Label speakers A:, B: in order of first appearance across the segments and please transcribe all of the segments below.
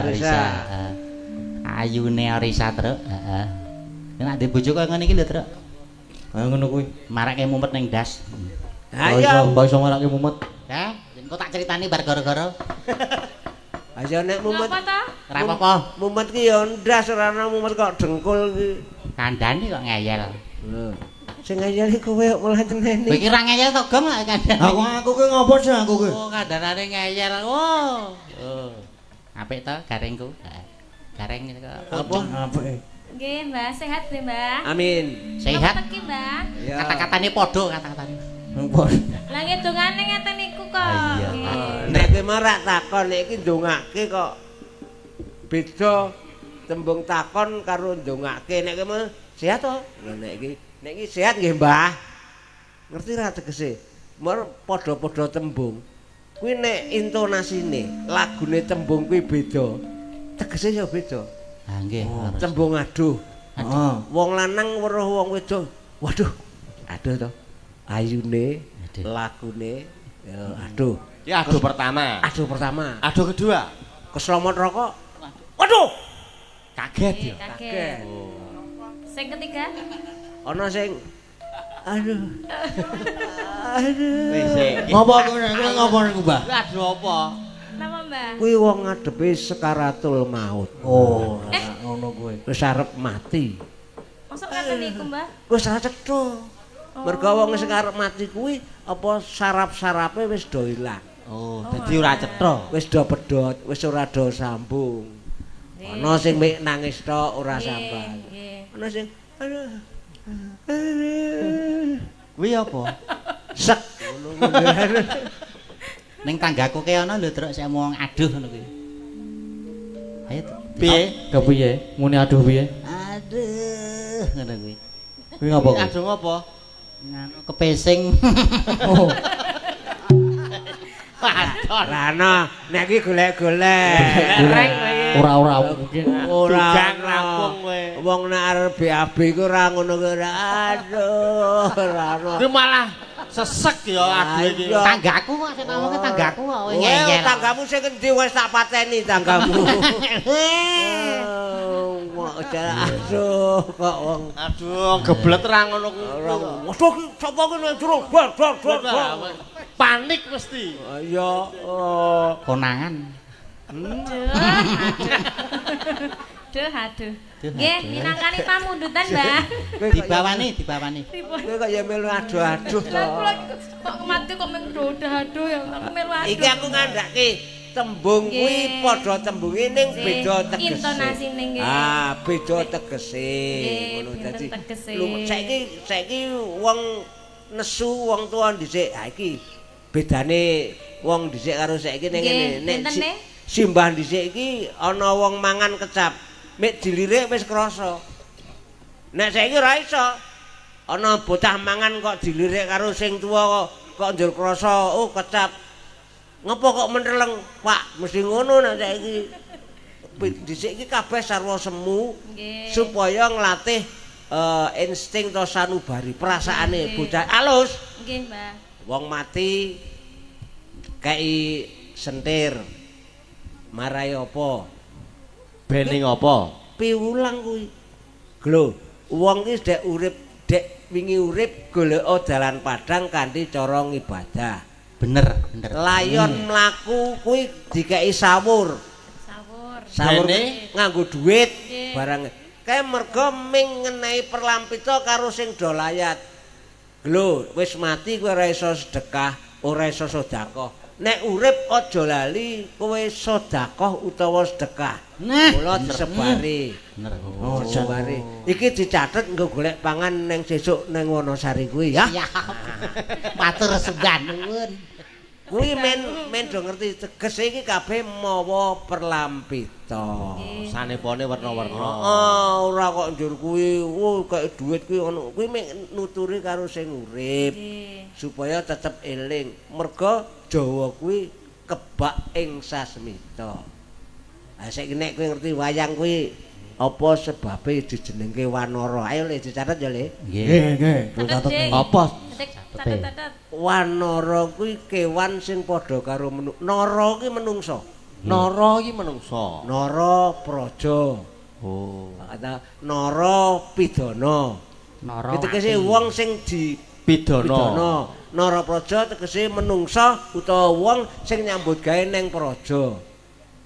A: Arisa. Ayune Arisa, Truk. Heeh. Nek ndek bojo kaya ngene iki lho, Truk.
B: Kaya ngono kuwi.
A: Marake mumet ning ndas.
C: Ha iya,
B: mbok iso marake mumet.
A: Ha, yen kok tak critani bar gara-gara.
C: Ayo nek mumet.
D: Napa ta?
A: Ora apa-apa.
C: Mumet ki ya ndas ora ana mumet kok dengkul ki.
A: Kandhane kok ngeyel.
C: Lho. Sing ngeyel iki kowe kok malah teneni.
A: Kowe iki ora ngeyel to, Gong, kok kandhane.
B: Aku ki ngopo sih aku ki?
A: Oh, kandhanane ngeyel. Oh. Oh. Apik to garingku? Heeh. Gareng kok.
C: Apa?
B: Apik.
D: Nggih, Mbah, sehat nggih, Mbah.
C: Amin.
A: Sehat.
D: Napa teki, Mbah?
A: Kata-katane padha kata-katane.
D: Lah ngedongane ngeten niku kok.
C: Nggih. Nek kowe marak takon nek iki ndongake kok beda tembung takon karo ndongake. Nek kowe sehat to? Lah nek iki sehat nggih, Mbah. Ngerti ra tegese? Mer padha-padha tembung. Kuwi nek intonasine, lagune tembung kuwi beda. Tegese ya beda.
A: Ha nggih.
C: Tembung aduh. Heeh. Wong lanang weruh wong wedok. Waduh. Aduh to. Ayune, lagune, ya aduh.
E: Iki aduh pertama.
C: Aduh pertama.
E: Aduh kedua.
C: Keslomot rokok. Waduh.
E: Kaget ya.
D: Kaget. Sing ketiga?
C: Ana sing aduh. Aduh.
E: Wis.
B: Ngopo kowe ngopo niku, Mbah?
E: Aduh apa?
D: Napa, Mbah?
C: Kuwi wong ngadepi sekaratul maut.
B: Oh, ngono kuwi.
C: Wis arep mati.
D: Mosok ngaten niku, Mbah?
C: Wis ora cetha. Mergo wong sing arep mati kuwi apa sarap-sarape wis do ilang.
E: Oh, dadi ora cetha.
C: Wis do pedhot, wis ora do sambung. Ana sing mek nangis tok ora sambat. Ana sing aduh.
E: Kuwi apa?
C: Sek ngono kuwi.
A: Ning tanggaku ke ana lho, Truk, sing omong aduh ngono kuwi. Ayo
E: piye?
B: Kepiye? Muni aduh piye?
A: Aduh ngono kuwi.
B: Kuwi ngopo kuwi?
E: Aduh ngopo?
A: Nganu kepesing.
B: Oh.
C: Lah ana nek iki golek-golek.
B: Ora-ora mungkin.
C: Ora
E: rampung kowe.
C: Wong nek arep BAB iku ora ngono kuwi ora. Aduh, ora ono.
E: Kuwi malah sesek ya aduh iki.
A: Tanggaku kok sing ngomongke tanggaku kok ngeyel.
C: Tanggamu sing endi wis tak pateni tanggamu. Aduh kok wong
E: aduh geblet ra ngono kuwi.
C: Waduh sapa ki nek jero bor bor bor.
E: Panik mesti.
C: Iya,
A: konangan.
D: Aduh, aduh. Nggih, minangkani pamundutan, Mbah.
A: Dibawani, dibawani.
C: Kowe kok ya melu aduh-aduh to.
D: Lah kula kok mati kok meng aduh ya aku melu aduh.
C: Iki aku ngandhake tembung kuwi padha tembunge ning beda tegese.
D: Intonasine nggih.
C: Ah, beda tegese. Ngono dadi. Saiki saiki wong nesu wong tuwa dhisik. Ha iki bedane wong dhisik karo saiki ning ngene. Nek simbah dhisik iki ana wong mangan kecap, mek dilirik wis krasa. Nek saiki ora iso. Ana bocah mangan kok dilirik karo sing tuwa kok njur krasa, oh kecap. Ngopo kok menteleng, Pak? Mesti ngono nek saiki. Dhisik iki kabeh sarwa semu supaya nglatih insting to sanubari, perasaane bocah alus.
D: Nggih, Mbah.
C: Wong mati kei sentir. Marai apa?
E: Bening apa?
C: Piwulang kuwi. Lho, wong iki dek urip, dek wingi urip golek dalan padhang kanthi cara ngibadah.
A: Bener, bener.
C: Layon mlaku kuwi dikeki sawur.
D: Sawur.
C: Sawur nganggo duit barang. Kae mergo ming ngenehi perlampita karo sing do layat. Lho, wis mati kowe ora iso sedekah, ora iso sedekah. Nek urip aja lali kowe sedekah utawa sedekah. Mula disebari.
A: Bener.
C: Oh, disebari. Iki dicatet nggo golek pangan ning sesuk ning Wonosari kuwi ya.
A: Siap. Matur sembah nuwun.
C: Kuwi men do ngerti tegese iki kabeh mawa perlampita.
E: Sanepone werna-werna.
C: Heeh, ora kok njur kuwi, oh kaya dhuwit kuwi ngono. Kuwi mek nuturi karo sing urip. Supaya tetep eling. Merga Jawa kuwi kebak ing sasmita. Ha saiki nek kowe ngerti wayang kuwi apa sebabe dijenengke Wanara? Ayo le dicatet ya le.
B: Nggih, nggih, catet.
E: Apa?
D: Catet.
C: Wanara kuwi kewan sing padha karo nara kuwi menungsa.
E: Nara iki menungso.
C: Nara Praja.
E: Oh.
C: Kata Nara Pidana.
A: Nara.
C: Tegese wong sing di
E: pidana.
C: Nara Praja tegese menungsa utawa wong sing nyambut gawe ning praja.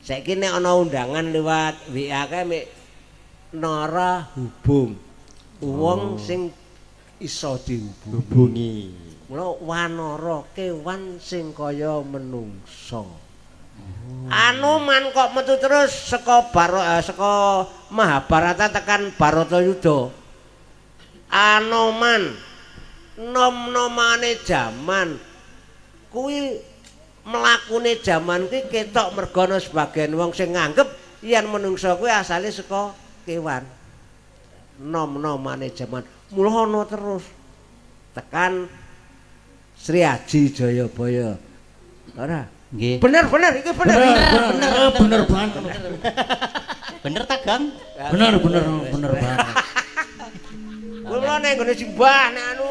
C: Saiki nek ana undangan lewat WA kae mek Nara Hubung. Wong sing iso dihubungi. Mula wanara kewan sing kaya menungsa. Anoman kok metu terus saka saka Mahabharata tekan Bharatayuda. Anoman nom-nomane jaman kuwi mlakune jaman kuwi ketok mergo ana sebagian wong sing nganggep yen menungsa kuwi asale saka kewan. Nom-nomane jaman mula ana terus tekan Sri Aji Jayabaya. Ora?
A: Nggih.
C: Bener bener iki bener.
B: Bener bener banget.
A: Bener ta, Gang?
B: Bener bener bener banget.
C: Kula nek nggone simbah nek anu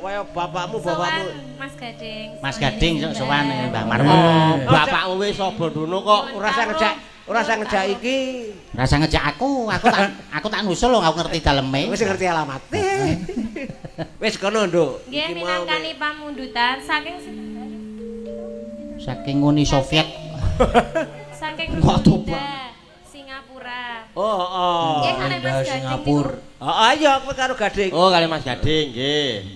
C: kaya bapakmu bapakmu
D: Mas Gading.
A: Mas Gading sok sowan Mbah Marmo.
E: Bapakmu wis Sobodono kok
C: ora usah ngejak, ora usah ngejak iki.
A: Ora usah ngejak aku, aku tak nusul lho, aku ngerti daleme.
C: Wis ngerti alamate. Wis kono, Nduk.
D: Nggih minangkani pamundutan saking
A: saking Uni Soviet.
D: Saking Rwanda, Singapura.
C: Oh, heeh.
D: Nggih kalih Mas Gading.
B: Singapura.
C: Heeh, iya aku karo Gading.
E: Oh, kalih Mas Gading nggih.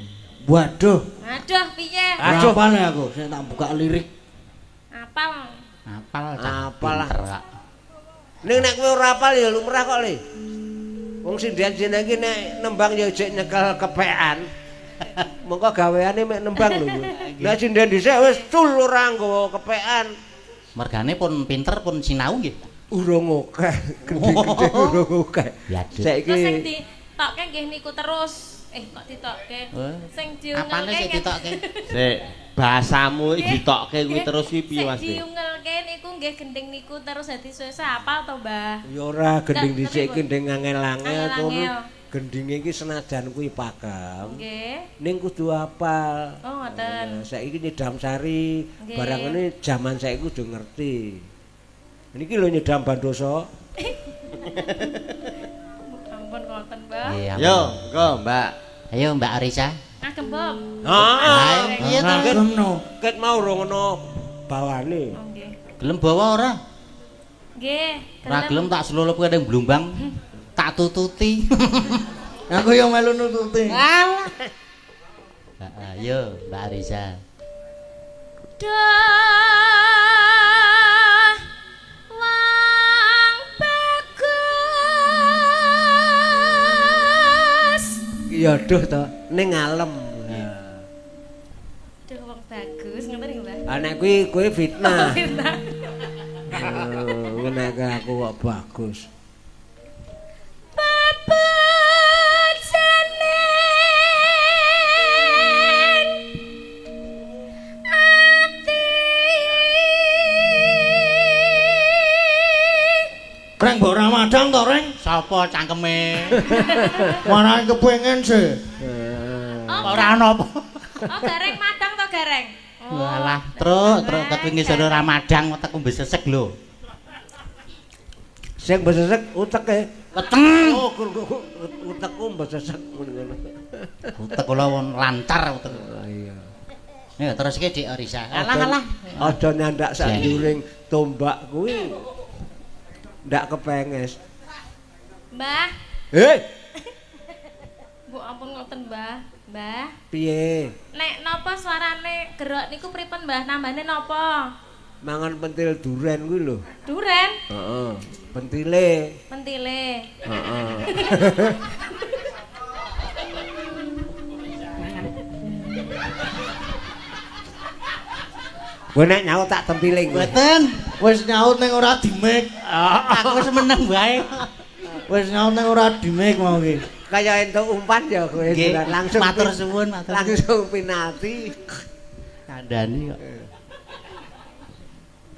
B: Waduh.
D: Aduh, piye?
B: Aduh, apal aku sing tak buka lirik.
D: Apal.
A: Apal.
C: Apal lah. Ning nek kowe ora apal ya lumrah kok, Le. Wong sinden-sinden iki nek nembang ya jek nyekel kepekan. Mongko gaweane mek nembang lho. Lah sinden dhisik wis cul ora nggawa kepekan.
A: Mergane pun pinter pun sinau nggih.
C: Urung akeh, gedhe-gedhe urung akeh.
A: Saiki
D: sing ditokke nggih niku terus. Kok ditokke? Sing diungelke.
A: Apane sing ditokke?
E: Sik, bahasamu iki ditokke kuwi terus iki piye Mas?
D: Sing diungelke niku nggih gending niku terus dadi suwe-suwe apal to, Mbah?
C: Ya ora gending dhisik gending angel-angel kono. Gendinge iki senajan kuwi pakem.
D: Nggih.
C: Ning kudu apal.
D: Oh, ngoten.
C: Saiki nyidam sari, barang ngene jaman saiki kudu ngerti. Niki lho nyidam bandosa.
D: Ampun ngoten, Mbah.
E: Yo, engko, Mbak.
A: Ayo Mbak Arisa.
D: Ngagem, Bob.
C: Heeh.
A: Iya ta.
C: Ket mau ora ngono bawane.
D: Oh, nggih.
A: Gelem bawa ora?
D: Nggih.
A: Ora gelem tak slulup ning blumbang. Tak tututi.
B: Aku yo melu nututi.
A: Alah. Ayo Mbak Arisa.
D: Duh wong bagus.
C: Ya duh to ning alem.
D: Duh wong bagus ngoten niku, Mbah.
C: Ah nek kuwi kowe fitnah.
D: Fitnah.
C: Nek aku kok bagus.
B: Reng mbok ora madang to, Reng?
A: Sapa cangkeme?
B: Marane kepengin sih.
A: Ora ana apa.
D: Oh, gareng madang to, gareng?
A: Walah, truk, truk ketwingi sore ora madang wetekku besesek lho.
C: Sing besesek uteke.
A: Weteng.
C: Oh, utekku besesek ngono.
A: Utek kula lancar utek.
C: Iya.
A: Ya terus iki Dik Orisa. Alah alah.
C: Aja nyandak sak nduring tombak kuwi. Ndak kepenges.
D: Mbah.
C: Hei.
D: Bu ampun ngoten, Mbah. Mbah.
C: Piye?
D: Nek napa suarane gerok niku pripun, Mbah? Nambane napa?
C: Mangan pentil duren kuwi lho.
D: Duren?
C: Heeh. Pentile.
D: Pentile.
C: Heeh. Kowe nek nyaut tak tempiling.
A: Mboten.
B: Wis nyaut ning ora dimik.
A: Aku wis meneng wae.
B: Wis nyaut ning ora dimik mau iki.
C: Kaya entuk umpan ya kowe langsung
A: matur suwun, matur.
C: Langsung penalti.
A: Kandhani kok.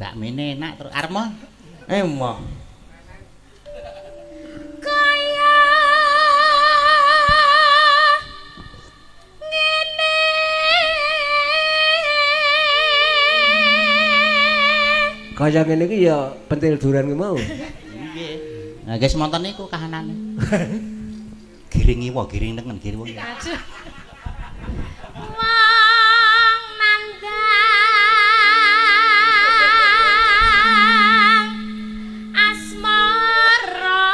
A: Bakmine enak terus arep moh.
B: Emoh.
D: Kaya ngene.
C: Kaya ngene iki ya pentil duran ki mau.
A: Nggih. Nah, guys monten niku kahanane. Giring iwa, giring nengen, giring wong.
D: Aduh. Wong nandang asmara.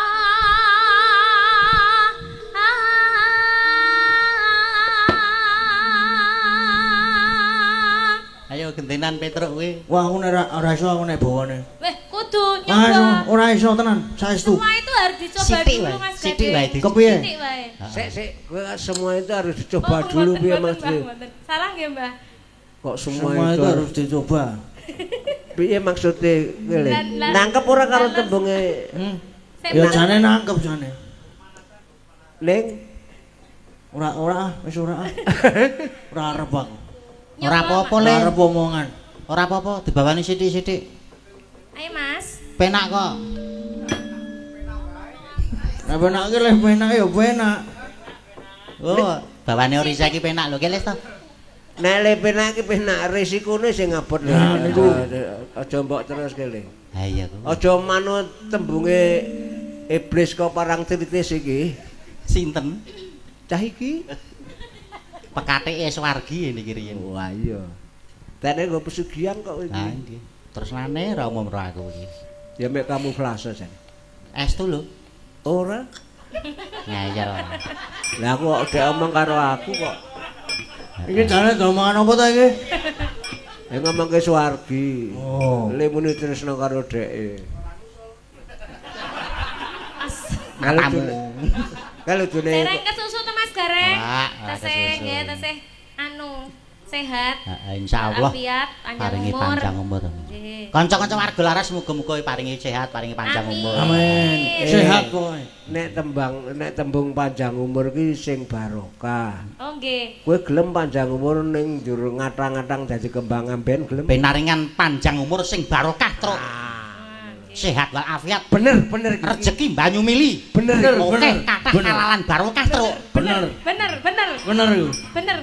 A: Ayo gentenan Petruk kowe.
B: Wah, aku nek ora iso aku nek bawane.
D: Weh, kudu nyoba.
B: Ora iso tenan, saestu.
D: Semua itu harus dicoba dulu Mas Gading.
A: Sithik wae.
B: Kepiye?
D: Sithik wae.
C: Sik sik, kowe semua itu harus dicoba dulu piye Mas.
D: Salah nggih, Mbah?
C: Kok semua itu harus
B: dicoba.
C: Piye maksudnya kowe? Nangkep ora karo tembunge?
B: Ya jane nangkep jane.
C: Ning
B: ora ora wis ora. Ora arep aku.
A: Ora apa-apa le.
B: Ora arep omongan.
A: Ora apa-apa, dibawani sithik-sithik.
D: Ayo Mas.
A: Penak kok.
B: Lah penak ki leh penak ya penak.
A: Oh, bawane Orisa iki penak lho, ki les to.
C: Nek le penak ki penak resikone sing abot lho. Aja mbok terus ki le.
A: Ha iya kuwi.
C: Aja manut tembunge iblis kok parang tritis iki.
A: Sinten?
C: Cah iki.
A: Pekatike swargi niki riyen.
C: Wah iya. Dene nggo pesugihan kok iki.
A: Ha nggih. Tresnane ra umum ra aku iki.
C: Ya mek kamuflase jan.
A: Estu lho.
C: Ora.
A: Ngayal.
C: Lah aku kok dhek omong karo aku kok.
B: Iki jane omongan apa ta iki?
C: Ya ngomongke swargi.
B: Oh.
C: Le muni tresna karo dheke.
A: Matamu.
C: Kalau dene
D: dereng kesusu to Mas Gareng. Tesih nggih, tesih anu sehat.
A: Heeh, insyaallah.
D: Panjang umur.
A: Panjang umur. Kanca-kanca warga Laras muga-muga paringi sehat, paringi panjang umur.
B: Amin. Sehat pokoke.
C: Nek tembang nek tembung panjang umur ki sing barokah.
D: Oh nggih.
C: Kowe gelem panjang umur ning njur ngatang-ngatang dadi kembang amben gelem.
A: Pinaringan panjang umur sing barokah, Truk. Sehat walafiat.
C: Bener, bener.
A: Rezeki banyu mili.
C: Bener,
A: bener. Kathah halalan barokah, Truk.
B: Bener.
D: Bener, bener.
B: Bener iku.
D: Bener.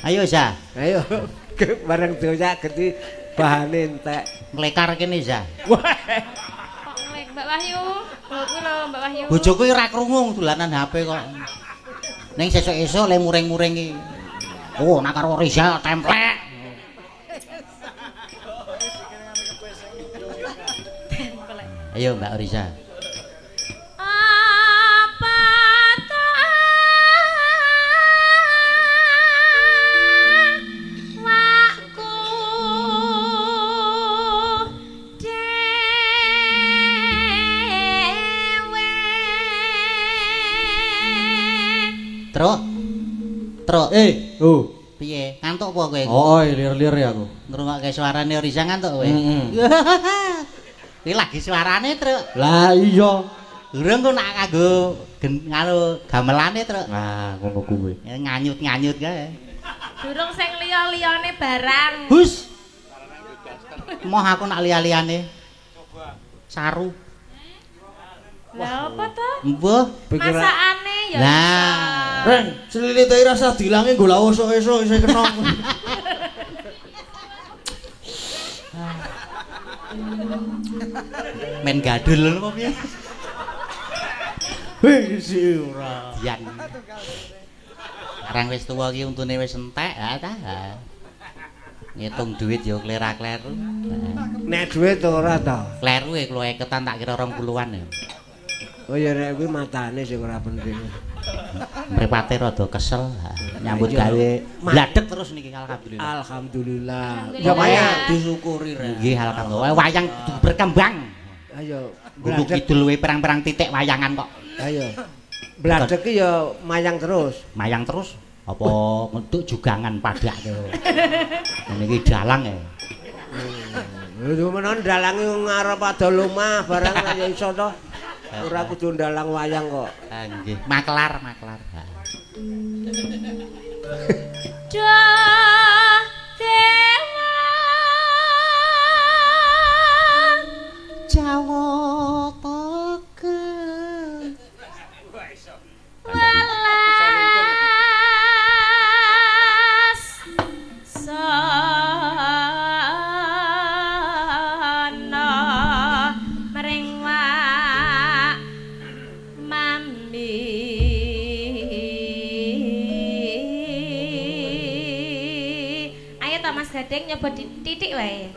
A: Ayo, Za.
C: Ayo. Bareng doyak genti bahane entek.
A: Nglekar kene, Za.
D: Kok nglek Mbak Wahyu? Lho kuwi lho Mbak Wahyu.
A: Bojoku ora krungu dolanan HP kok. Ning sesuk-esuk le muring-muring iki. Oh, nak karo Rizal templek. Ayo Mbak Riza.
D: Apa ta wakku dhewe.
A: Truk. Truk.
B: Oh.
A: Piye? Ngantuk apa kowe?
B: Oh, lir-lir ya aku.
A: Ngrungokke suarane Riza ngantuk kowe.
B: Heeh.
A: Iki lagi suarane, Truk.
B: Lah iya.
A: Urung kok nak kanggo nganu gamelane, Truk.
B: Nah, ngono kuwi.
A: Nganyut-nganyut kae.
D: Durung sing liya-liyane barang.
A: Hus. Moh aku nak liya-liyane. Coba. Saru.
D: Lah apa to?
A: Mbuh,
D: masakane ya.
A: Lah,
B: Reng, slilite rasa dilangi nggo lawuh esuk-esuk isih kena.
A: Men gadul lho apa piye?
B: Wih, si ora.
A: Dian. Arang wis tuwa iki untune wis entek, ha ta. Ngitung duit ya klera-kleru.
C: Nek duit ora ta?
A: Kleru e kula eketan tak kira 20-an ya.
C: Oh ya nek kuwi matane sing ora penting.
A: Mripate rada kesel, nyambut gawe bladek terus niki alhamdulillah.
C: Alhamdulillah.
B: Ya wayang disyukuri rek.
A: Nggih alhamdulillah. Wayang kudu berkembang.
C: Ayo,
A: Gunung Kidul we perang-perang titik wayangan kok.
C: Ayo. Bladek ki ya mayang terus.
A: Mayang terus apa ngentuk jugangan padake. Ngene iki dalang ya.
C: Lho menon dalange ngarep adol omah barang ya iso to. Ora kudu ndalang wayang kok.
A: Ha nggih, makelar, makelar.
D: Duh dewa
A: Jawataka
D: welas sono. Gading nyoba titik wae.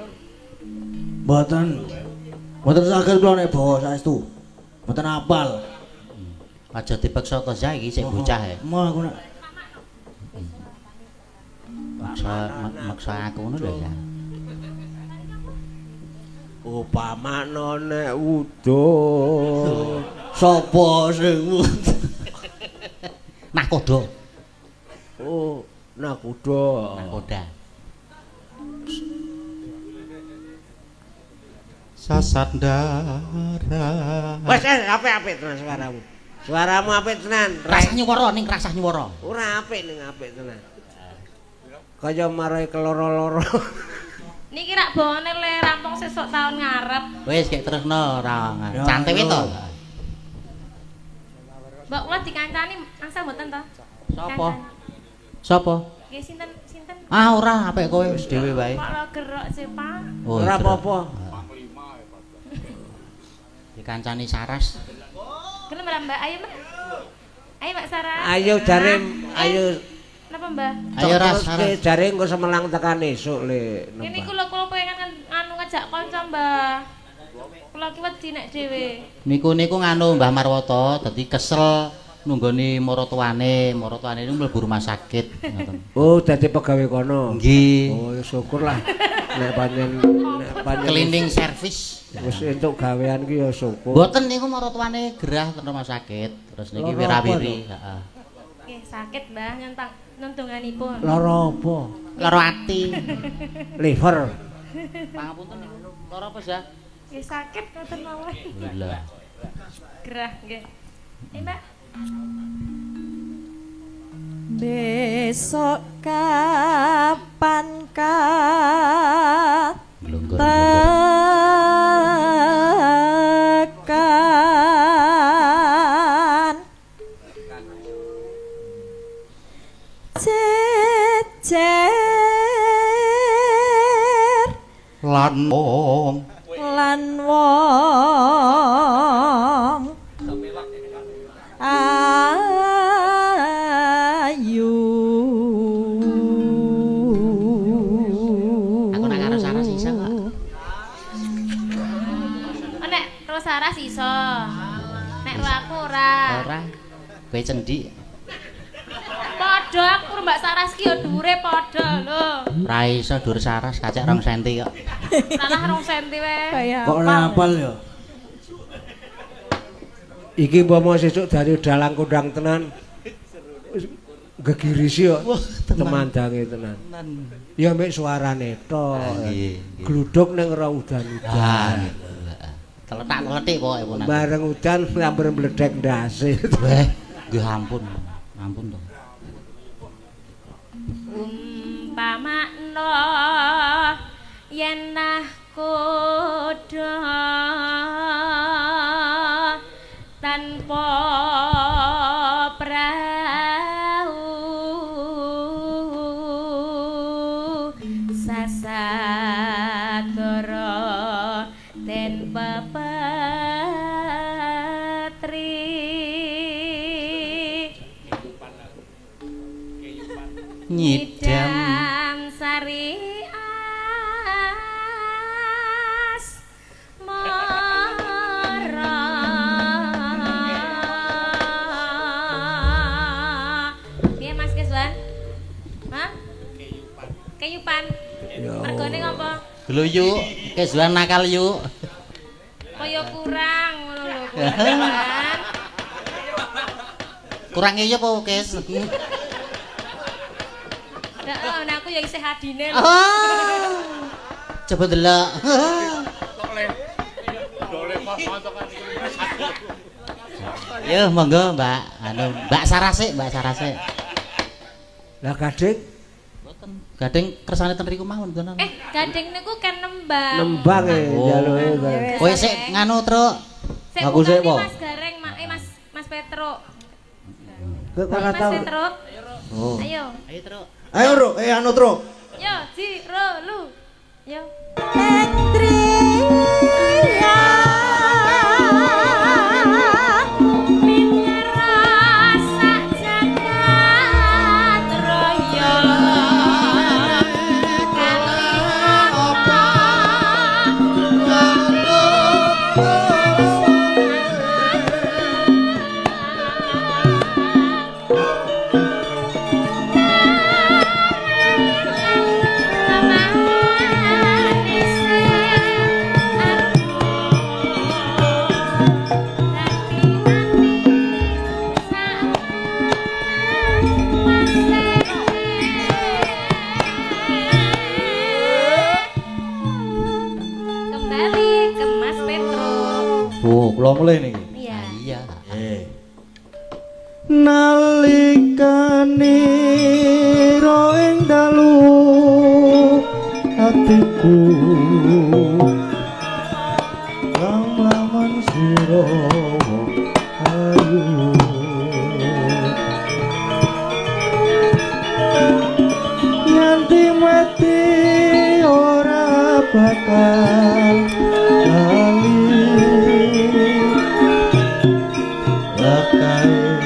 B: Mboten. Mboten saged kula nek bawa saestu. Mboten apal.
A: Aja dipeksa to Zah iki sik bocah e.
B: Moh aku nek
A: maksa aku ngono lho ya.
C: Upamane nek udo
B: sapa sing
A: nakoda.
C: Oh, nakoda.
A: Nakoda. Sasat darah.
C: Wes apik-apik tenan suaramu. Suaramu apik tenan.
A: Rasah nyuwara ning rasah nyuwara.
C: Ora apik ning apik tenan. Kaya marai keloro-loro.
D: Niki rak bone le rampung sesuk taun ngarep.
A: Wis gek terusno ora. Cantik to.
D: Mbok kula dikancani angsal mboten to?
A: Sapa? Sapa?
D: Nggih sinten-sinten?
A: Ah ora apik kowe wis dhewe wae.
D: Kok lo gerok sih, Pak?
C: Ora apa-apa.
A: Dikancani Saras.
D: Gelem ora Mbak? Ayo Mbak. Ayo Mbak Saras.
C: Ayo jare ayo.
D: Napa Mbak?
A: Ayo Ras, Saras.
C: Jare engko semelang tekan esuk le.
D: Ngene iku lho kula pengen anu ngejak kanca Mbah. Kula ki wedi nek dhewe.
A: Niku nganu Mbah Marwoto dadi kesel nunggoni maratuwane, maratuwane niku mlebu rumah sakit ngoten.
C: Oh, dadi pegawe kono.
A: Nggih.
C: Oh, syukurlah. Nek pancen
A: cleaning service.
C: Wis entuk gawean ki ya syukur.
A: Mboten niku maratuwane gerah ten rumah sakit, terus niki wirawiri, heeh.
D: Nggih, sakit Mbah nyentang nuntunganipun.
C: Lara apa?
A: Lara ati.
C: Liver.
A: Pangapunten niku lara apa, Zah?
D: Nggih sakit ngoten mawon.
A: Lha.
D: Gerah nggih. Mbak.
F: Besok kapan tekan jejer
A: lan wong
F: lan wong ayu.
A: Aku nak karo Saras iso kok.
D: Oh, nek karo Saras iso. Nek ro aku ora.
A: Ora. Kowe cendik.
D: Padha aku Mbak Saras ki ya dhuwure padha lho.
A: Ora iso dhuwur Saras kacek 2 senti kok.
D: Salah 2 senti wae.
B: Kok ora apal ya?
C: Iki umpama sesuk dari dalang kondang tenan gegirisi kok temandange tenan. Ya mek suarane tok. Gluduk ning ora udan-udan.
A: Teletak-teletik pokoke pun.
C: Bareng udan lamber mledek ndase.
A: Weh, nggih ampun. Ampun to.
D: Umpamakna yen nahkoda tanpa prau sasadara den pepetri nyidam sari as mara. Piye Mas Keswan? Hah? Keyupan. Mergone ngopo?
A: Lho yuk, Keswan nakal yuk.
D: Kaya kurang ngono lho, kurang.
A: Kurang iya apa Kes?
D: Heeh, nek aku ya isih adine lho.
A: Coba delok. Yo monggo Mbak, anu Mbak Sarasik, Mbak Sarasik.
C: Lah Gading?
A: Mboten. Gading kersane ten riku mawon mboten.
D: Gading niku kan nembang.
C: Nembang e njaluke.
A: Kowe sik nganu, Truk.
E: Aku sik po.
D: Mas Gareng, Mas Mas Petruk.
C: Kok ora
D: Mas
C: tau.
D: Petruk.
E: Oh.
D: Ayo.
A: Ayo, Truk.
B: Ayo, Truk. Anu, Truk.
D: Yo, ji, ro, lu. Yo. Jagat raya.
B: Kula mulih niki.
D: Iya.
A: Iya.
B: Nggih. Nalikane ro ing dalu atiku lam-laman sira ayu nganti mati ora bakal lali lakae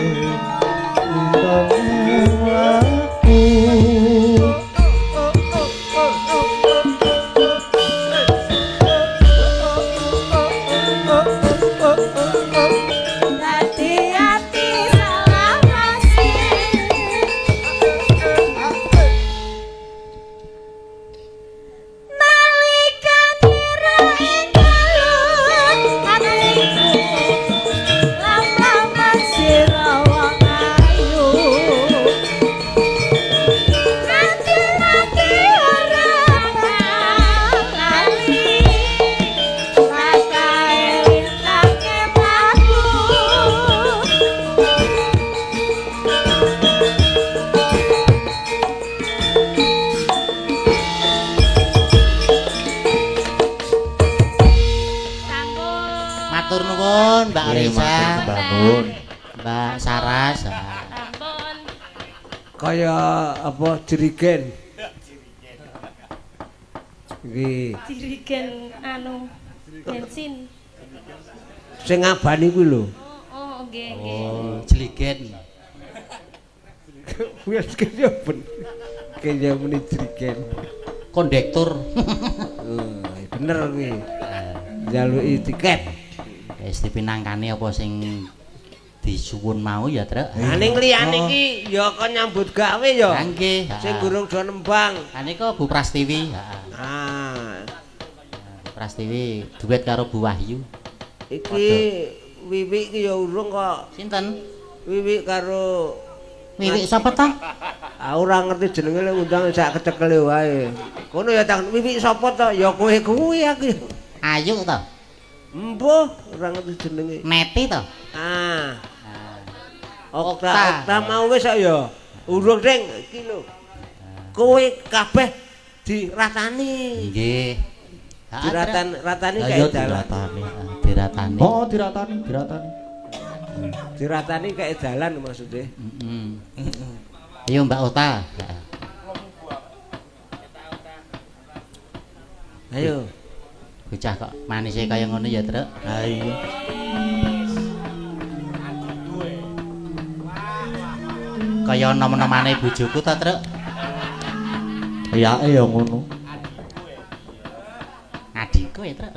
A: Mbak Saras.
D: Ampun.
C: Kaya apa jerigen. Iki
D: jerigen anu bensin.
C: Sing ngabani kuwi lho.
D: Oh, nggih, nggih.
A: Oh, jerigen.
C: Wis kaya ben. Kaya muni jerigen.
A: Kondektur.
C: Bener kuwi. Njaluki tiket.
A: Wis dipinangkane apa sing disuwun mau ya, Truk.
C: Lah ning liyane iki ya kon nyambut gawe ya.
A: Lah nggih.
C: Sing gurung do nembang.
A: Lah nika Bu Prastiwi, heeh.
C: Ah.
A: Bu Prastiwi duet karo Bu Wahyu.
C: Iki Wiwik iki ya urung kok.
A: Sinten?
C: Wiwik karo
A: Wiwik sapa ta?
C: Ah ora ngerti jenenge lek undang sak kecekele wae. Kono ya takon Wiwik sapa ta? Ya kowe kuwi aku.
A: Ayu ta?
C: Embuh, ora ngerti jenenge.
A: Neti to?
C: Ah. Okta, Okta mau wis kok ya. Urung ding iki lho. Kowe kabeh diratani.
A: Nggih.
C: Diratan ratani kae dalan.
A: Diratani.
B: Oh, diratani, diratani.
C: Diratani kae dalan maksudnya.
A: Heeh. Ayo Mbak Okta.
C: Ayo.
A: Bocah kok manise kaya ngono ya, Truk.
B: Ha iya.
A: Kaya nom-nomane bojoku ta, Truk?
B: Riyake ya ngono.
A: Adikku ya, Truk.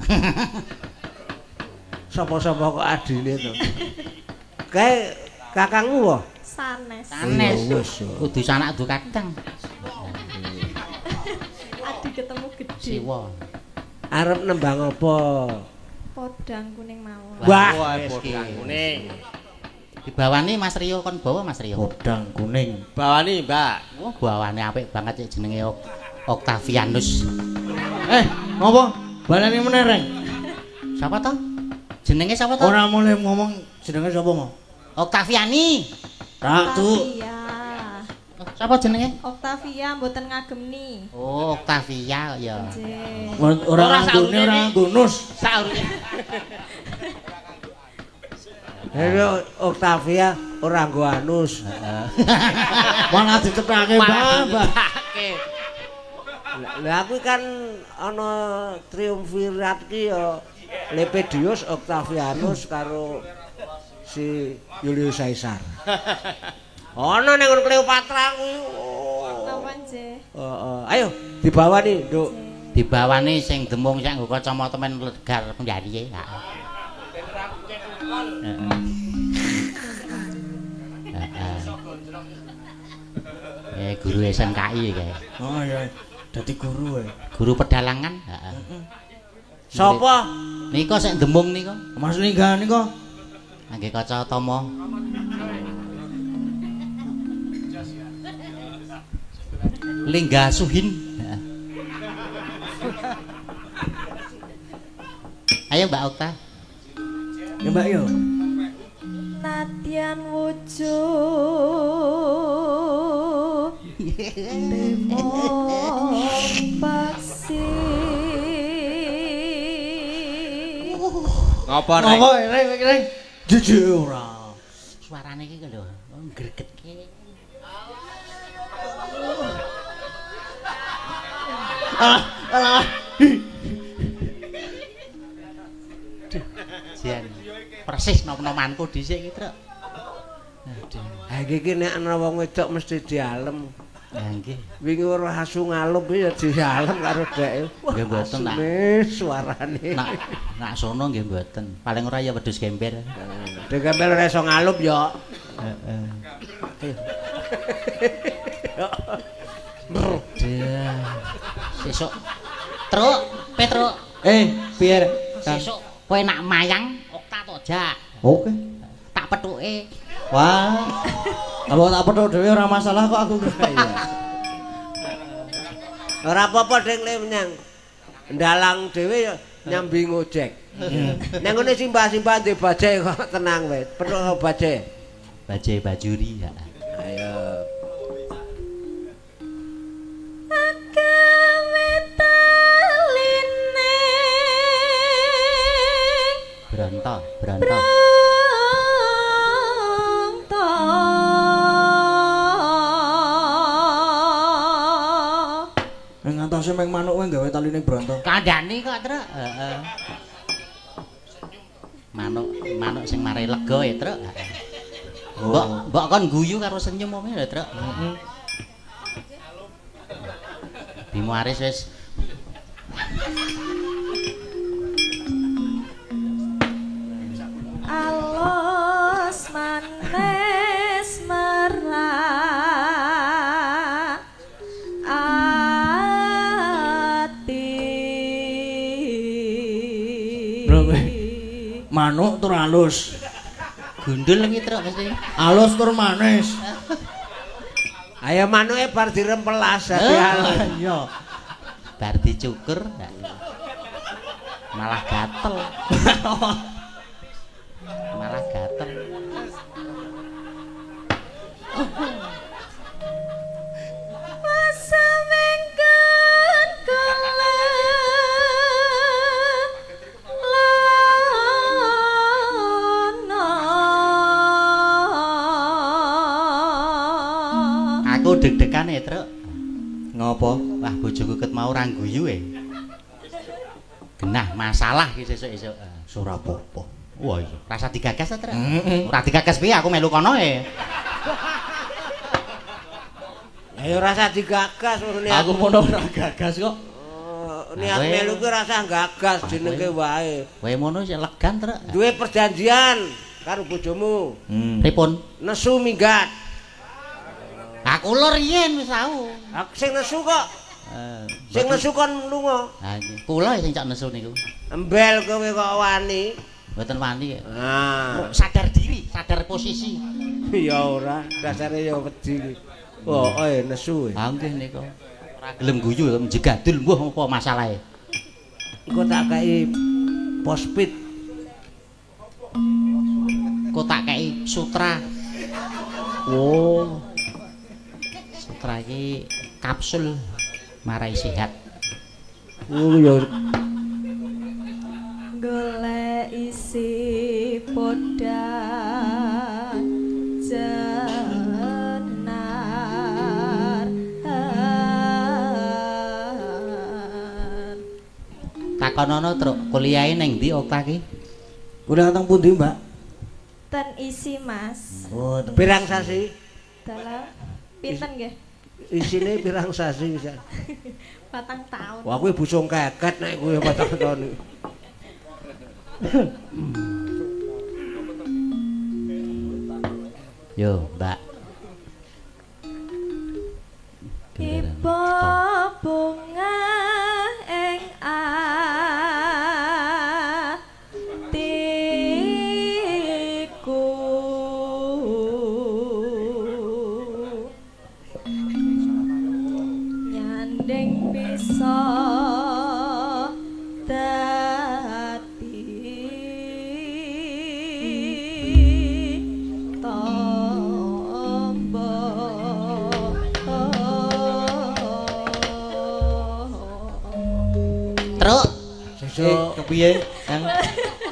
C: Sapa-sapa kok adine to? Kae kakangmu wae?
F: Sanes.
A: Sanes. Kudu sanak kudu kadang.
F: Adi ketemu gede.
A: Siwa.
C: Arep nembang apa?
F: Podang kuning mawon.
C: Wah,
E: podang kuning.
A: Dibawani Mas Rio kon bawa Mas Rio.
B: Podang kuning.
E: Bawani, Mbak.
A: Wah, bawane apik banget cek jenenge Octavianus.
B: Eh, ngopo? Baleni meneh, Reng.
A: Sapa to? Jenenge sapa to?
B: Ora mulih ngomong jenenge sapa mau?
A: Octaviani.
B: Rak tu.
A: Sapa jenenge?
F: Octavia mboten ngagemni.
A: Oh, Octavia kok ya.
B: Ora nganggone ora nganggo nus.
A: Saurunge.
C: Halo Octavia ora nggo anus.
A: Heeh.
B: Malah dicethake, Mbah.
C: Lah aku kan ana triumvirat ki ya Lepedius, Octavianus karo si Julius Caesar. Ana ning Cleopatra kuwi.
F: Napa nggih?
C: Heeh. Ayo dibawani, Nduk.
A: Dibawani sing demung sak nggo kacamata men legar penjariye. Heeh. Heeh. Guru SMKI kae.
B: Oh iya. Dadi guru e.
A: Guru pedalangan, heeh.
C: Sapa?
A: Nika sing demung nika.
B: Mas Lingga nika.
A: Ngangge kaca tama. Lingga Suhin. Ayo Mbak Okta.
B: Ya Mbak yo.
F: Nadyan wujud temong paksi.
E: Ngopo rek?
B: Ngopo rek rek? Jujur ora.
A: Suarane iki lho, gregetke.
B: Alah, alah.
A: Jan. Persis nom-nomanku dhisik iki, Truk. Aduh.
C: Ha iki nek ana wong wedok mesti dialem.
A: Ha nggih.
C: Wingi ora asu ngalup ya dialem karo dheke.
A: Nggih mboten nak.
C: Suarane.
A: Nak nak sono nggih mboten. Paling ora ya wedhus gembel.
C: Wedhus gembel ora iso ngalup ya.
A: Heeh. Sesuk Truk, Petruk.
B: Piye?
A: Sesuk kowe nak mayang Okta to jak.
B: Oke.
A: Tak pethuke.
B: Wah. Kalau tak pethuk dhewe ora masalah kok aku.
C: Iya. Ora apa-apa ding le menyang. Ndalang dhewe ya nyambi ngojek. Nang ngene simbah-simbah ndek bajai kok tenang wae. Pethuk bajai.
A: Bajai bajuri ya.
C: Ayo.
A: Bronto, bronto.
F: Bronto.
B: Ning ngantose meng manuk kowe gawe taline bronto.
A: Kandhani kok, Truk. Heeh. Manuk, manuk sing mare lega ya, Truk. Mbok, mbok kon guyu karo senyum opo ya, Truk. Heeh. Bimo Aris wis
F: alos manis merak ati.
B: Manuk tur alus.
A: Gundul iki Truk mesti.
B: Alus tur manis.
C: Ayo manuke bar dirempelas dadi alus.
B: Iya.
A: Bar dicukur malah gatel. Malah gatel.
F: Masa mengken kula lana.
A: Aku deg-degan ya, Truk.
B: Ngopo?
A: Wah, bojoku ket mau ora guyu e. Genah masalah iki sesuk-esuk.
B: Ora apa-apa.
A: Wah iya, rasa digagas ta, Truk? Ora digagas piye aku melu kono e.
C: Ya ora digagas ngene.
B: Aku mono ora gagas kok.
C: Oh, niat melu kuwi ora gagas jenenge wae.
A: Kowe mono sik legan, Truk.
C: Duwe perjanjian karo bojomu.
A: Pripun?
C: Nesu minggat.
A: Aku lho riyen wis tau.
C: Aku sing nesu kok. Sing nesu kon lunga.
A: Ha nggih. Kula sing cak nesu niku.
C: Embel kowe kok wani.
A: Mboten wani.
C: Ah.
A: Sadar diri, sadar posisi.
C: Ya ora, dasare ya wedi iki. Oh, nesu.
A: Ha nggih niku. Ora gelem guyu jegadul mbuh apa masalahe.
C: Engko tak kei pospit.
A: Engko tak kei sutra.
C: Oh.
A: Sutra iki kapsul marai sehat.
C: Oh ya.
F: Golek isi podang jenar.
A: Takonono, Truk, kuliahe ning ndi Okta ki?
B: Kuliah teng pundi, Mbak?
F: Ten isi, Mas.
B: Oh,
C: pirang sasi?
F: Dalam pinten nggih?
C: Isine pirang sasi bisa?
F: 4 tahun.
C: Wah, kuwi busung keket nek kuwi 4 tahun.
A: Yo, Mbak.
F: Ibu bunga ing atiku. Nyanding bisa dadi
A: Piye, Kang?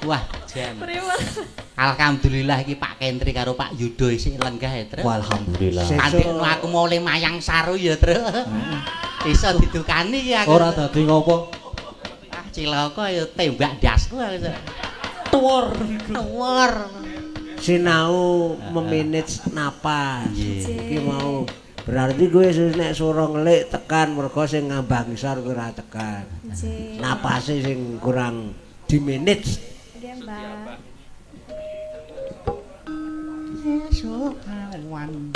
A: Wah, jan.
F: Pripun?
A: Alhamdulillah iki Pak Kentri karo Pak Yudo isih lenggah ya, Truk.
B: Alhamdulillah.
A: Pandekno aku mau oleh mayang saru ya, Truk. Iso didukani iki aku.
B: Ora dadi ngopo.
A: Ah, cilaka ya tembak ndasku aku.
B: Tuwur.
A: Tuwur.
C: Sinau memanage napas.
A: Nggih.
C: Iki mau berarti kowe nek swara ngelik tekan mergo sing ngambang ngisor kowe ora tekan.
F: Nggih.
C: Napase sing kurang dimanage.
F: Nggih, Mbak.
A: Esuk awan.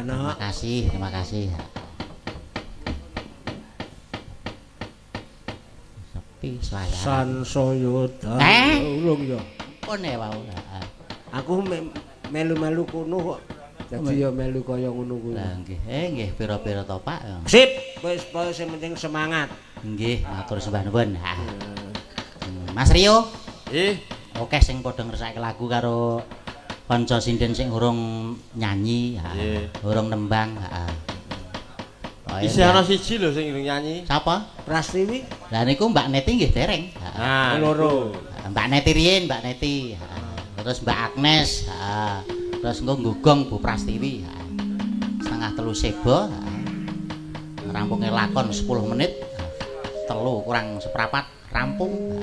A: Terima kasih, terima kasih. Piswayaran.
C: Sansaya dalu ulung ya.
A: Pun e wau. Heeh.
C: Aku melu-melu kono kok. Dadi ya melu kaya ngono kuwi.
A: Lah nggih. Nggih pira-pira to, Pak.
C: Sip, wis pokoke sing penting semangat.
A: Nggih, matur sembah nuwun. Heeh. Mas Rio.
E: Nggih.
A: Oke sing padha ngersake lagu karo kanca sinden sing urung nyanyi, urung nembang, heeh.
E: Isih ana siji lho sing urung nyanyi.
A: Sapa?
C: Prastiwi.
A: Lah niku Mbak Neti nggih dereng.
E: Nah,
C: loro.
A: Mbak Neti riyin, Mbak Neti. Terus Mbak Agnes, heeh. Terus engko nggugong Bu Prastiwi, heeh. 2:30 sebo, heeh. Rampunge lakon 10 menit. 2 kurang seprapat rampung.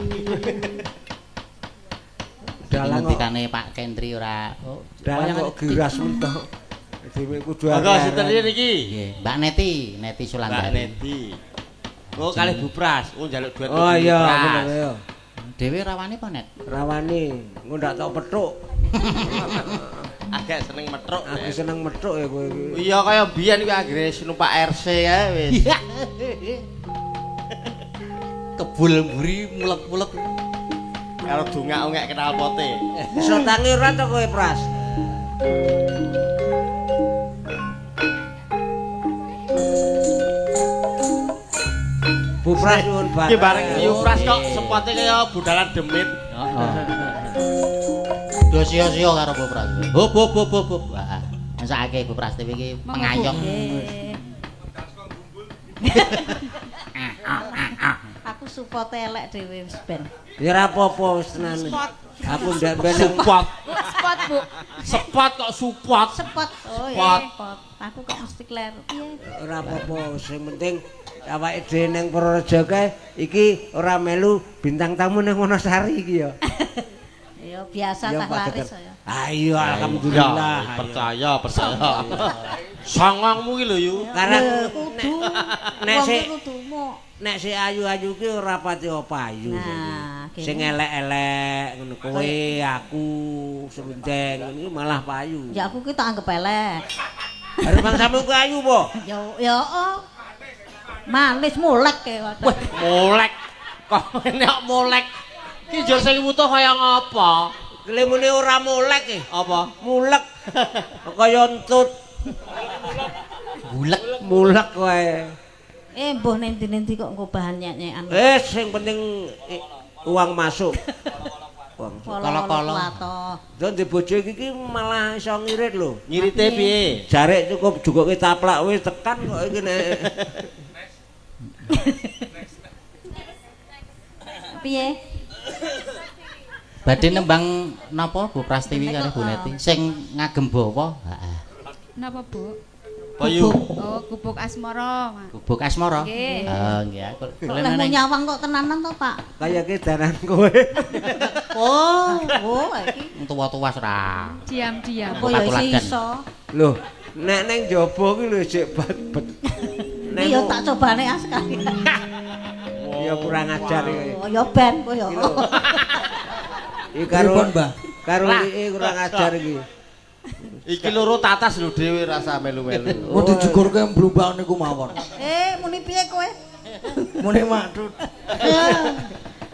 C: Dalang
A: ngendikane Pak Kendri ora
C: dalang kok giras mentok. Dhewe kudu
E: Monggo sinten niki?
A: Nggih, Mbak Neti, Neti Sulandari.
E: Mbak Neti. Oh, kalih Bu Pras, oh njaluk duet.
C: Oh iya, bener ya.
A: Dhewe rawane apa, Net?
C: Rawane, engko ndak tok petuk.
E: Agak seneng metruk.
C: Aku seneng metruk ya kowe iki.
E: Iya kaya biyen kuwi anggere numpak RC kae wis.
A: Kebul mburi mulek-mulek.
E: Karo dongak-ongek knalpote.
C: Iso tangi ora to kowe, Pras? Bu Pras nyuwun bareng.
E: Iki bareng Yu Pras kok sepote kaya budalan demit.
A: Heeh. Do sia-sia karo Bu Pras. Hop hop hop hop. Heeh. Mesake Bu Prastiwi iki pengayom.
G: Aku supote elek dhewe wis ben.
C: Ya ora apa-apa wis tenan. Aku ndak ben
E: support.
D: Spot, Bu.
E: Spot kok support.
G: Spot. Oh iya, spot. Aku kok mesti kleru. Piye?
C: Ora apa-apa, sing penting awake dhewe ning Purworejo kae iki ora melu bintang tamu ning Wonosari iki ya.
G: Ya biasa tah laris ya.
C: Ayo alhamdulillah.
E: Percaya, percaya. Songongmu iki lho yu.
C: Karena
G: kudu
C: nek sik ayu-ayu ki ora pati payu. Sing elek-elek ngono kowe, aku, serundeng ngono iki malah payu.
G: Ya aku ki tak anggap elek.
C: Arep bangsamu ku ayu apa?
G: Ya ya oh. Manis molek e.
E: Wah, molek. Kok ngene kok molek. Ki njur sing wutuh kaya ngapa?
C: Lemune ora molek e.
E: Apa?
C: Mulek. Kaya entut.
A: Mulek,
C: mulek wae.
G: Mbuh nendi-nendi kok nggo bahan nyek-nyekan.
C: Sing penting uang masuk. Uang
A: kala-kala.
C: Ndon di bojo iki malah iso ngirit lho.
E: Ngirite piye?
C: Jarek cukup jugoke taplak wis tekan kok iki nek.
G: Piye?
A: Badhe nembang napa Bu Prastiwi kalih Bu Neti sing ngagem bawa? Heeh.
H: Napa, Bu?
E: Payu.
H: Oh, gubuk asmara, Mak.
A: Gubuk asmara?
H: Nggih.
A: Oh, nggih. Aku
G: lek nyawang kok tenanan to, Pak?
C: Kaya ki daran kowe.
G: Oh, oh iki
A: tuwa-tuwa ora.
H: Diam-diam.
G: Apa ya iso?
C: Lho, nek ning jaba ki lho jek bet.
G: Nek ya tak cobane ah sekali.
C: Ya kurang ajar iki.
G: Oh, ya ben kowe ya.
C: Iki karo karo iki kurang ajar iki.
E: Iki loro tatas lho dhewe rasa melu-melu.
B: Mun dijugurke mblumbang niku mawon.
G: Muni piye kowe?
B: Muni maktut.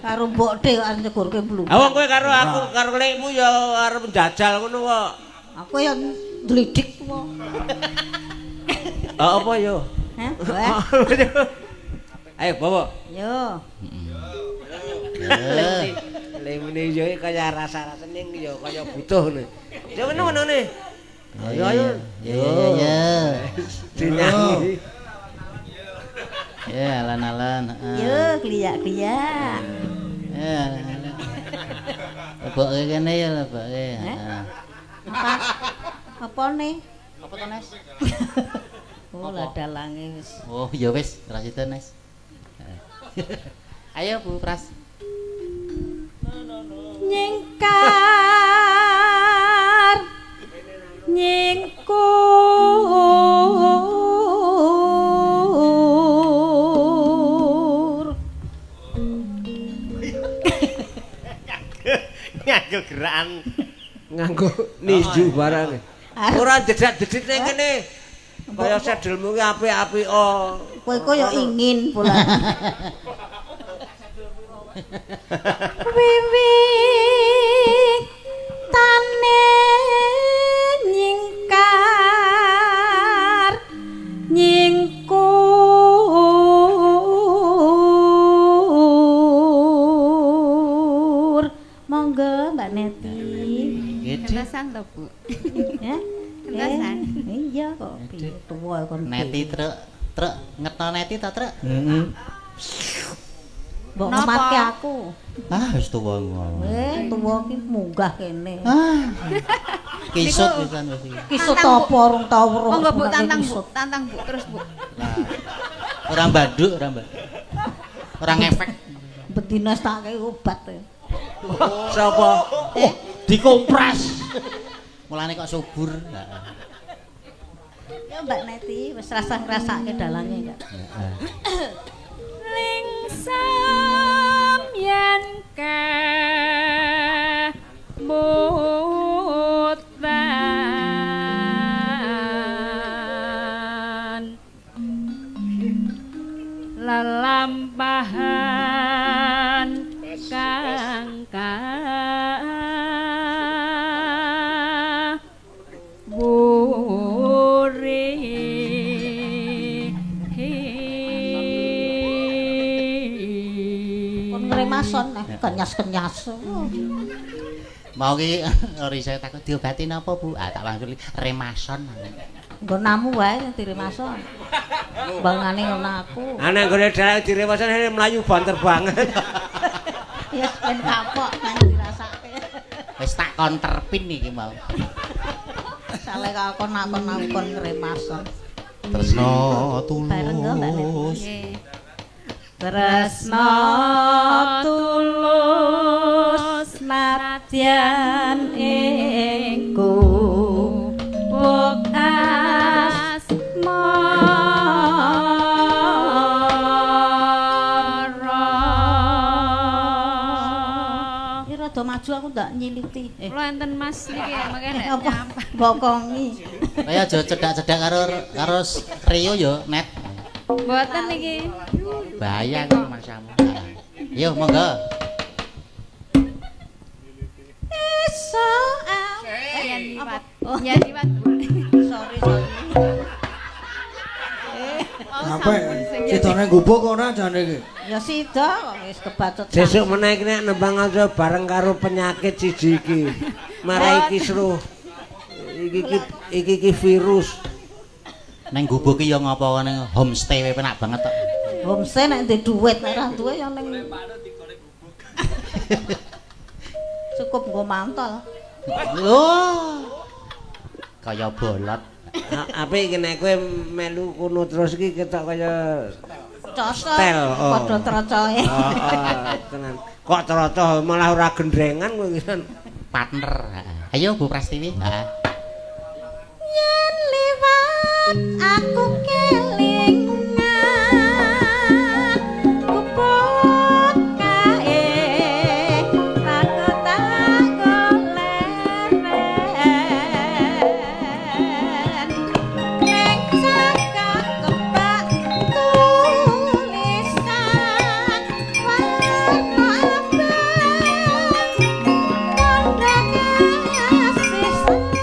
G: Karo mbok dhe kok arep nyegurke mblumbang.
C: Ha wong kowe karo aku karo lekmu ya arep njajal ngono kok.
G: Aku ya ndlidik kok.
C: Ah apa yo?
G: Hah?
C: Ayo bawa.
G: Yo.
C: Lemune yo kaya rasa-rasane yo kaya butuh ngono. Yo ngono ngene. Ayo ayo.
A: Ya ya ya.
C: Dinyanyi.
A: Ya alon-alon.
G: Yo kliyak-kliyak.
A: Ya. Leboke kene ya leboke. Heeh.
G: Apa? Apa ne?
A: Apa to, Nes?
G: Oh, lah dalange wis.
A: Oh, ya wis, ora sida, Nes. Ayo Bu Pras.
F: Nyingkar nyingkur
E: nganggo gerakan
C: nganggo ninju barang. Ora jedak-jedit ning kene. Kaya sedelmu ki apik-apik oh.
G: Kowe kok ya ingin pola. Wiwi tane nyingkar nyingkur. Monggo Mbak Neti.
H: Gentosan to, Bu?
G: Ya.
H: Gentosan.
G: Iya kok piye tuwa kon.
A: Neti truk, truk ngetno Neti ta, truk?
B: Heeh.
G: Mbok ngematke aku.
A: Ah, wis tuwa ngono.
G: Tuwa ki munggah kene.
A: Ah. Kisut pisan wis iki.
G: Kisut apa urung tau weruh.
H: Monggo Bu tantang Bu, tantang Bu terus Bu.
A: Lah. Ora mbanduk, ora mbanduk. Ora ngefek.
G: Bedina tak kei obat.
C: Sapa?
E: Dikompres.
A: Mulane kok subur.
G: Ya Mbak Neti wis rasa ngrasake dalange ya.
A: Heeh.
D: Lingsam yen kemutan lelampahan kang kawuri.
G: Mason kenyas-kenyas.
A: Mau ki ori saya takut diobati napa Bu? Ah tak langsung remason.
G: Nggonamu wae diremason. Bangane ngono aku.
C: Ah nek nggone dalan diremason mlayu banter banget.
G: Ya ben kapok nang dirasake.
A: Wis tak konterpin iki mau.
G: Sale kok nakon-nakon remason.
A: Tresno tulus.
G: Tresno tulus nadyan ing gubuk asmara. Iki rada maju aku ndak nyiliti.
H: Kula enten Mas niki mangke nek nyampe
G: bokongi.
A: Kaya aja cedak-cedak karo karo Rio ya, Net.
H: Mboten niki.
A: Bahaya kok masamu. Yo monggo.
G: Iso
H: yen liwat. Yen liwat.
G: Sorry sorry.
B: Sampai sidane gubuk ora jane iki.
G: Ya sida kok wis kebacut.
C: Sesuk meneh iki nek nembang aja bareng karo penyakit siji iki. Marai kisruh. Iki iki virus.
A: Neng gubuk iki ya ngapa ning homestay wae penak banget tok.
G: Homestay nek ndek dhuwit nek ora duwe ya ning cukup nggo mantol.
A: Lho. Kaya bolot.
C: Apik iki nek kowe melu kono terus iki ketok kaya
G: cosok. Padha trocohe.
C: Heeh, tenan. Kok trocoh malah ora gendrengan kowe iki.
A: Partner. Ayo Bu Prastiwi. Heeh.
G: Yen liwat aku kelingan gubuk kae aku tak leren ning cakak kebak tulisan warna abang tanda kasih sayang.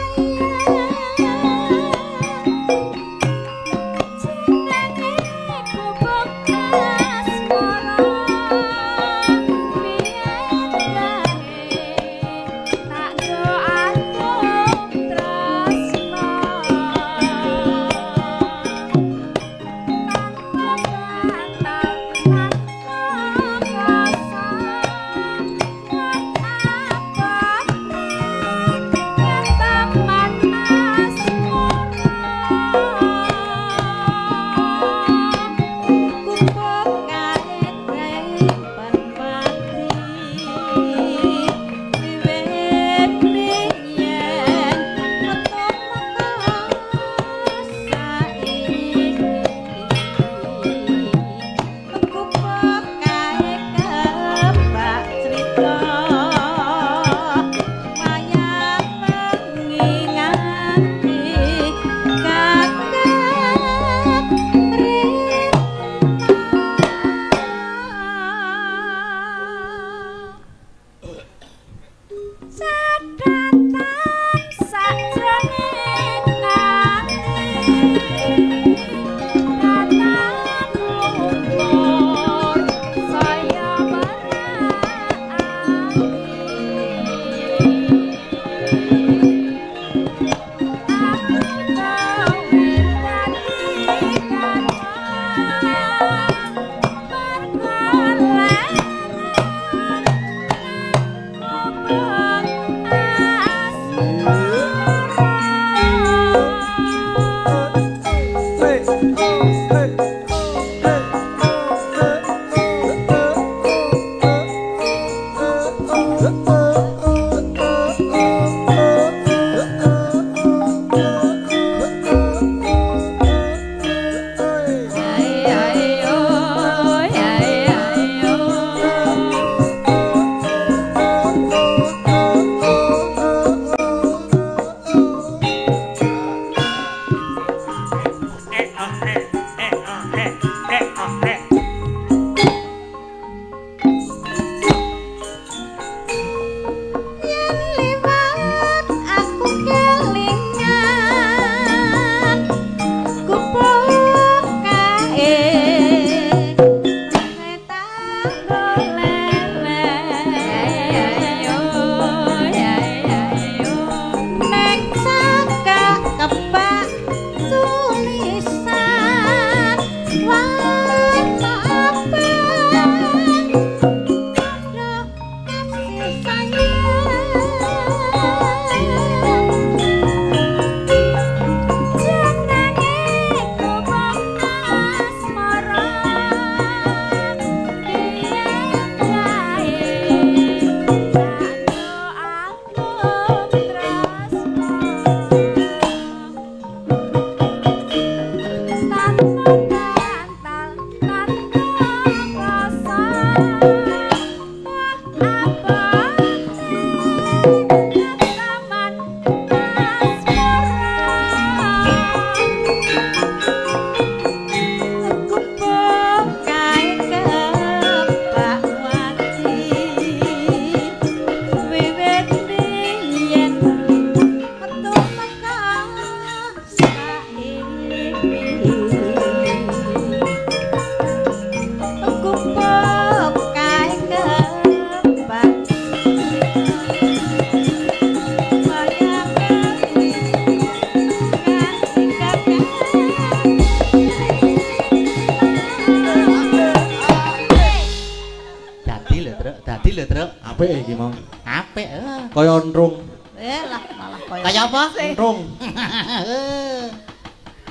B: Apik iki mau.
A: Apik.
B: Kaya entrung.
G: Lah malah kaya.
A: Kaya apa?
B: Entrung.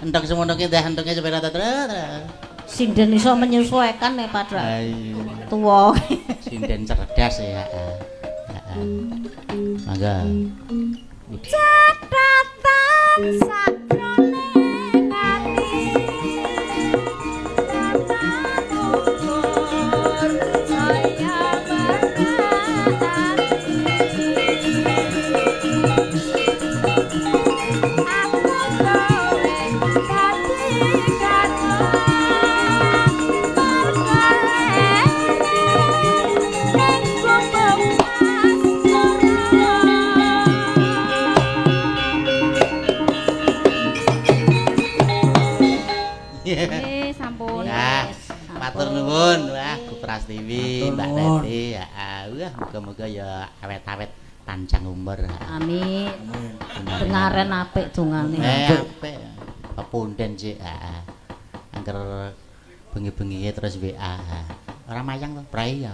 A: Enthung semono ki ndah enthunge sepeda terus.
G: Sinden iso menyesuaikan nek padha. Tuwa.
A: Sinden cerdas ya. Heeh. Mangga.
F: Catatan sakjroning ati.
H: Sampun.
A: Nah, matur nuwun. Wah, Bu Prastiwi, Mbak Teti, heeh. Wah, muga-muga ya awet-awet panjang umur.
G: Amin. Dengaren apik dongane.
A: Apik. Pepunden sik, heeh. Angger bengi-bengi terus WA. Ora mayang to, prai ya.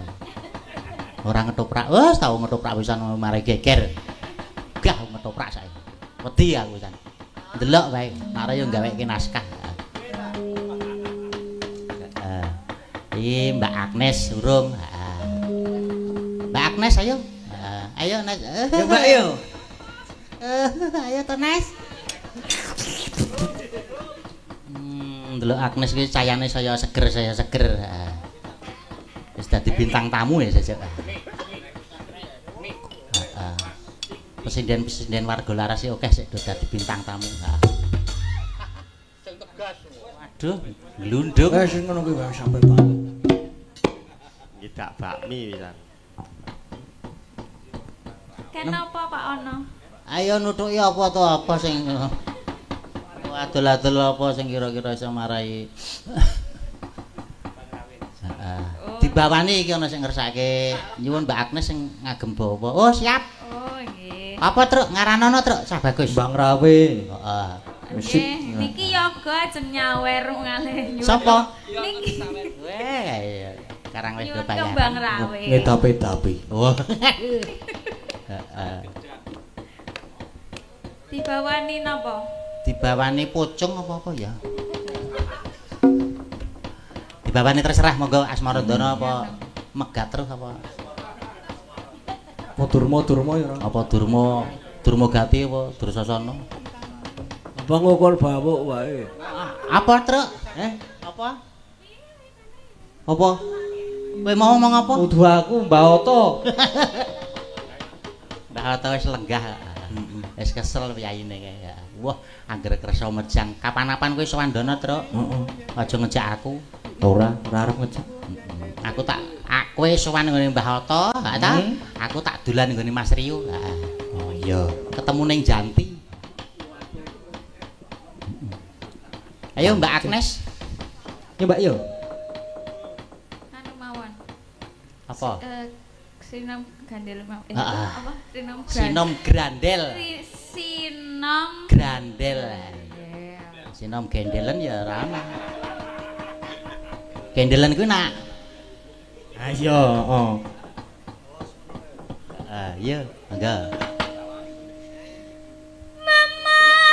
A: Ora ngetoprak. Wes tau ngetoprak pisan mare geger. Gah ngetoprak saiki. Wedi aku pisan. Ndelok wae, nek yo gaweke naskah. Iki Mbak Agnes urung. Mbak Agnes ayo. Ayo Nes.
C: Ya Mbak yo.
A: Ayo to Nes. Ndelok Agnes iki cayane saya seger, saya seger. Wis dadi bintang tamu ya sesuk. Heeh. Pesinden-pesinden warga Laras iki akeh sik do dadi bintang tamu.
E: Sing tegas.
A: Waduh, glundung.
B: Wis ngono kuwi wae sampe Pak.
E: Ngidak bakmi pisan.
D: Kenapa Pak Ono?
A: Ayo nutuki apa to apa sing adol-adol apa sing kira-kira iso marai. Heeh. Dibawani iki ana sing ngersake. Nyuwun Mbak Agnes sing ngagem bawa. Oh, siap.
D: Oh, nggih.
A: Apa, Truk? Ngaranono, Truk? Cah bagus.
B: Bang Rawe.
A: Heeh.
D: Nggih, niki yoga ajeng nyawer ngalih nyuwun.
A: Sapa?
D: Niki.
A: Weh, karang wis do
D: Nyuwun kembang
A: bayaran.
D: rawe.
B: Ngedapi-dapi.
A: Oh. Heeh.
D: Dibawani napa?
A: Dibawani pocong apa-apa ya? Dibawani terserah monggo Asmarandana apa Megatruh apa?
B: Apa Durma-Durma ya ora?
A: Apa Durma Durmagati apa Dursasana?
C: Apa ngukur bawuk wae.
A: Apa, Truk?
B: Eh?
A: Apa?
B: Apa?
A: Kowe mau ngomong apa?
B: Kudu aku Mbah Oto.
A: Mbah Oto wis lenggah. Wis kesel piyayine kae. Wah, angger kersa mejang. Kapan-kapan kowe sowan-dono, Truk.
B: Heeh.
A: Aja ngejak aku.
B: Ora, ora arep ngejak.
A: Aku tak kowe sowan nggone Mbah Oto, ha ta? Aku tak dolan nggone Mas Rio.
B: Oh iya.
A: Ketemu ning Janti. Ayo Mbak Agnes.
B: Ya Mbak yo.
D: Anu mawon.
A: Apa?
D: Sinom Gandel mawon. Apa? Sinom
A: Sinom Grandel.
D: Sinom
A: Grandel. Sinom gendelen ya ora ana. Gendelen kuwi nak.
B: Ayo, heeh.
A: Iya, monggo.
F: Memanismu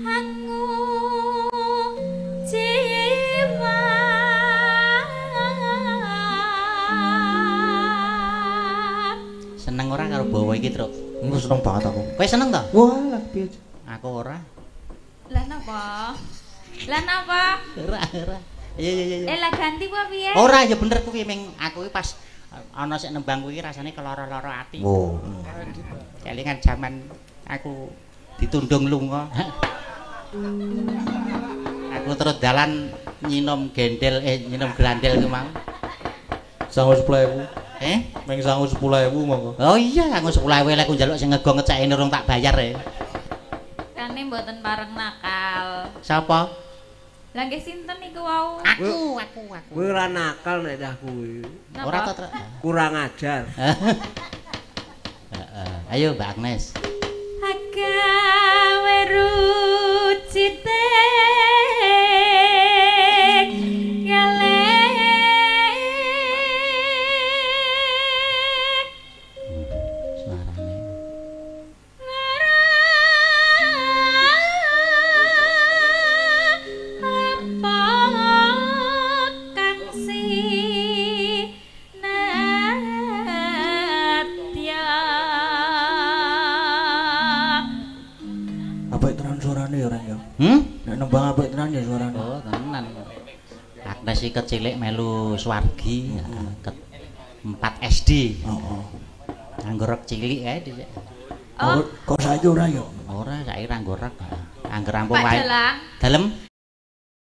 F: hangu jiwa.
A: Seneng ora karo bawa iki, Truk?
B: Engko seneng banget aku.
A: Kowe seneng to?
B: Wah, lah piye.
A: Aku ora.
D: Lah napa? Lah napa?
A: Ora, ora. Iya, iya, iya.
D: Lah ganti apa piye?
A: Ora, ya bener kuwi ming aku iki pas ana sik nembang kuwi rasane keloro-loro ati.
B: Oh.
A: Kelingan jaman aku ditundung lunga. Aku terus dalan nyinom gendel nyinom grandel ku mau.
B: Sangu 10.000.
A: Eh?
B: Ming sangu 10.000 monggo.
A: Oh iya, sangu 10.000 lek aku njaluk sing ngego ngecekne urung tak bayar e.
D: Kane mboten pareng nakal.
A: Sapa?
D: Lah nggih sinten niku wau?
A: Aku.
C: Kuwi ora nakal nek dah kuwi.
A: Ora to, Truk?
C: Kurang ajar.
A: Heeh. Ayo Mbak Agnes.
F: Agawe rucite galek.
A: Suarane.
B: Apik tenan suarane ya, Ren ya.
A: Hmm?
B: Nek nembang apik tenan ya suarane.
A: Oh, tenan. Agnes iki kecilik melu swargi ke 4 SD.
B: Heeh.
A: Nganggo rek cilik kae dhisik.
D: Oh.
B: Kok saiki ora ya?
A: Ora, saiki ra nggo rek. Angger rampung
D: Pak
A: wae.
D: Dalang.
A: Dalem.